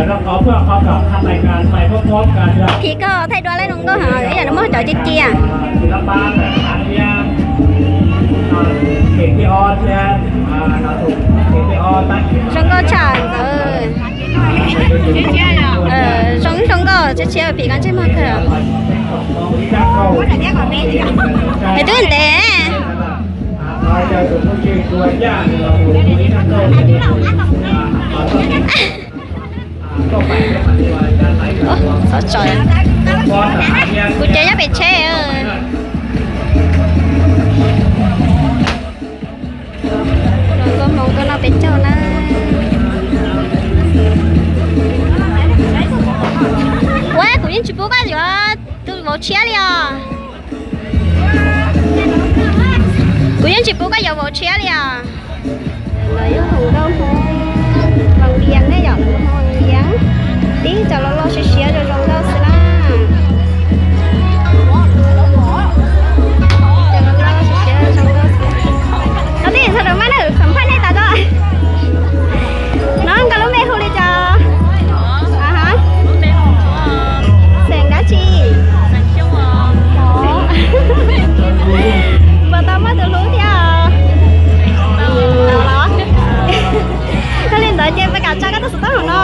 Phim, koj thaij duab lawm zoo nkauj heev, ib yam li muab cov cia cia. Zoo nkauj tshaj ntawd. Zoo nkauj tshiab tshiab, Phim koj ntsej muag kawg. Es twb ntev. Txhob tso, kuv ces nyob pem tsheb. Nkauj Hmoob tuaj noj peb caug na. Ua, kuv yeej tsis pub koj yuav tus vauv tshiab li os. Kuv yeej tsis pub koj yuav vauv tshiab li os. Lawv yog hluas nkauj Hmoob Vaj Vias ne, yog hluas nkauj Hmoob Vaj Vias, tib cov loj loj siab siab zoo zoo nkauj xwb na. Cov loj loj siab siab zoo nkauj xwb. No twb yog txog rau maj na, xam phaj nej tas tso. No nkauj lub npe hu li cas? Xeem dab tsi? Puas tau muaj tus hlub thiab? Tau los. Yog li ntawd ces peb kam tsa koj tus xov tooj hauv no.